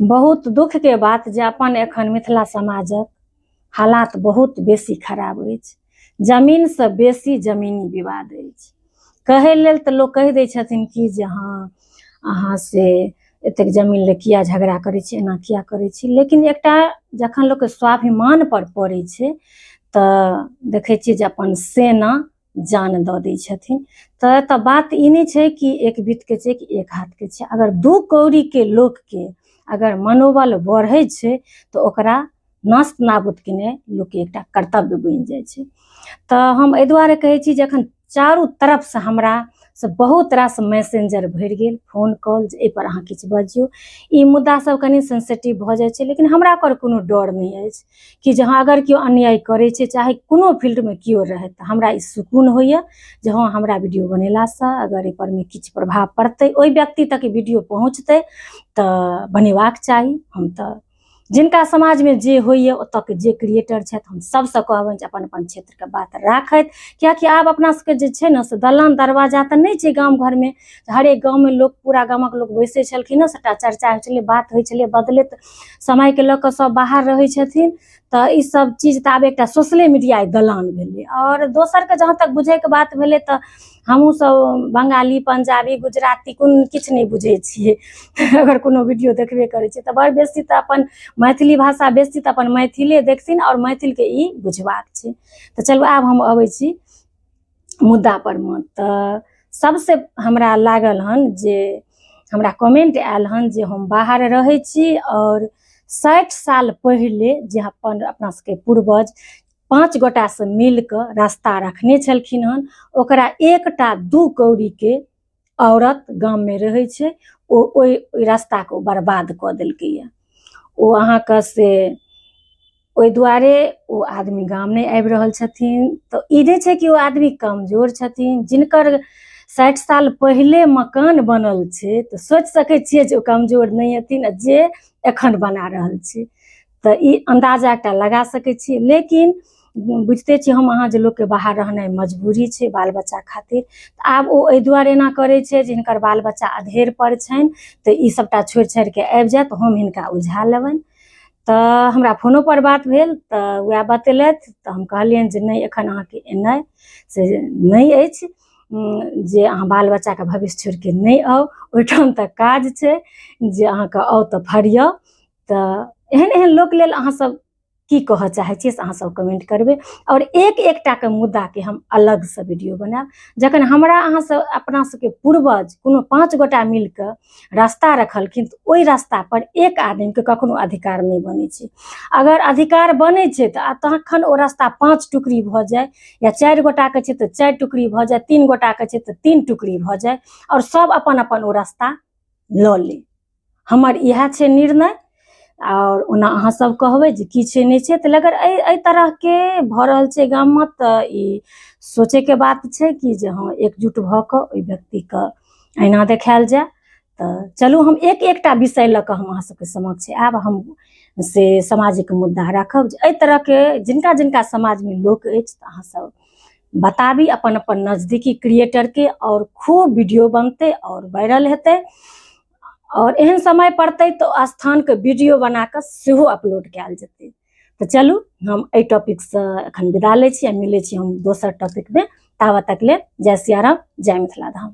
बहुत दुखके बात जे अपन एखन मिथिला समाजक हालात बहुत बेसी खराब अछि। जमीनसँ बेसी जमीनी विवाद अछि। कहै लेल तऽ लोक कहि दै छथिन कि जे हँ अहाँ से एतेक जमीन लए किया झगड़ा करै छी, एना किया करै छी, लेकिन एकटा जखन लोकके स्वाभिमान पर पड़ै छै तऽ देखै छियै जे अपन सेना जान दऽ दै छथिन। तऽ एतऽ बात ई नहि छै कि एक बीतके छै कि एक हाथके छै। अगर 2 कौड़ीके लोकके अगर मनोबल बढ़ै छै तऽ ओकरा नष्ट नाबूद केनाइ लोकके एकटा कर्तव्य बनि जाइ छै। तऽ हम एहि दुआरे कहै छी जे एखन चारू तरफसँ हमरा से बहुत रास मैसेंजर भरि गेल, फोन कॉल, जे एहिपर अहाँ किछु बजियौ। ई मुद्दा सब कनि सेंसिटिव भऽ जाइ छै, लेकिन हमरा ओकर कोनो डर नहि अछि कि जे हँ अगर केओ अन्याय करै छै, चाहे कोनो फील्डमे केओ रहै, तऽ हमरा ई सुकून होइए जे हँ हमरा वीडियो बनेलासँ अगर एहिपर मे किछु प्रभाव पड़तै, ओहि व्यक्ति तक वीडियो पहुँचतै तऽ बनेबाक चाही। हम तऽ जिनका समाजमे जे होइए ओतऽके जे क्रिएटर छथि, हम सबसँ कहबनि जे अपन अपन क्षेत्रके बात राखथि, कियाकि आब अपना सबके जे छै ने से दलान दरवाजा तऽ नहि छै गाम घरमे। हरेक गाममे लोक पूरा गामक लोक बैसै छलखिन हँ, सबटा चर्चा होइ छलै, बात होइ छलै। बदलैत समयके लऽ कऽ सब बाहर रहै छथिन, तऽ ई सब चीज तऽ आब एकटा सोशले मीडिया दलान भेलै। आओर दोसरके जहाँ तक बुझैके बात भेलै तऽ हमहूँ सब बंगाली, पंजाबी, गुजराती कोनो किछु नहि बुझै छियै। अगर कोनो वीडियो देखबे करै छियै तऽ बड़ बेसी तऽ अपन मैथिली भाषा, बेसी तऽ अपन मैथिले देखथिन आओर मैथिलके ई बुझबाक छै। तऽ चलू आब हम अबै छी मुद्दा परमे। तऽ सबसे हमरा लागल हन जे हमरा कमेंट आयल हन जे हम बाहर रहै छी आओर 60 साल पहिले जे अपन अपना सबके पूर्वज 5 गोटासँ मिल कऽ रास्ता रखने छलखिन हन, ओकरा एकटा 2 कौड़ीके औरत गाममे रहै छै, ओ ओहि रास्ताके ओ बर्बाद कऽ देलकैए। ओ अहाँके से ओहि दुआरे ओ आदमी गाम नहि आबि रहल छथिन। तऽ ई नहि छै कि ओ आदमी कमजोर छथिन, जिनकर 60 साल पहिले मकान बनल छै तऽ सोचि सकै छियै जे ओ कमजोर नहि हेथिन, आ जे एखन बना रहल छै तऽ ई अन्दाजा एकटा लगा सकै छियै। लेकिन बुझिते छी हम अहाँ जे लोकके बाहर रहनाइ मजबूरी छै बाल बच्चा खातिर। तऽ आब ओ एहि दुआरे एना करै छै जे हिनकर बाल बच्चा अधेर पर छनि, तऽ ई सबटा छोड़ि छाड़िके आबि जायत, हम हिनका उलझा लेबनि। तऽ हमरा फोनो पर बात भेल तऽ वएह बतेलथि, तऽ हम कहलियनि जे नहि एखन अहाँके एनाइ से नहि अछि, जे अहाँ बाल बच्चाके भविष्य छोड़िके नहि आउ, ओहिठाम तऽ काज छै जे अहाँके आउ तऽ फरियाउ। तऽ एहन एहन लोक लेल अहाँ सब की कहऽ चाहै छियै से अहाँ सब कमेंट करबै, आओर एक एकटाके मुद्दाके हम अलगसँ वीडियो बनायब। जखन हमरा अहाँ सब अपना सबके पूर्वज कोनो 5 गोटा मिलके रास्ता रखलखिन तऽ ओहि रास्ता पर एक आदमीके कखनो अधिकार नहि बनै छै। अगर अधिकार बनै छै तऽ तखन ओ रास्ता 5 टुकड़ी भऽ जाय, या 4 गोटाके छै तऽ 4 टुकड़ी भऽ जाय, 3 गोटाके छै तऽ 3 टुकड़ी भऽ जाय, आओर सब अपन अपन ओ रास्ता लऽ ले। हमर इएह छै निर्णय। आओर ओना अहाँ सब कहबै जे की छै नहि छै, तऽ अगर एहि तरहके भऽ रहल छै गाममे तऽ ई सोचैके बात छै कि जे हँ एकजुट भऽ कऽ ओहि व्यक्तिके ऐना देखायल जाय। तऽ चलू हम एक एकटा विषय लऽ कऽ हम अहाँ सबके समक्ष आयब, हम से सामाजिक मुद्दा राखब जे एहि तरहके जिनका जिनका समाजमे लोक अछि तऽ अहाँ सब बताबी अपन अपन नजदीकी क्रिएटरके, आओर खूब वीडियो बनतै आओर वायरल हेतै। आओर एहन समय पड़तै तऽ स्थानके वीडियो बना कऽ सेहो अपलोड कयल जेतै। तऽ चलू हम एहि टॉपिकसँ एखन विदा लै छी आ मिलै छी हम दोसर टॉपिकमे। ताबत तक लेल जय सियाराम, जय मिथिला धाम।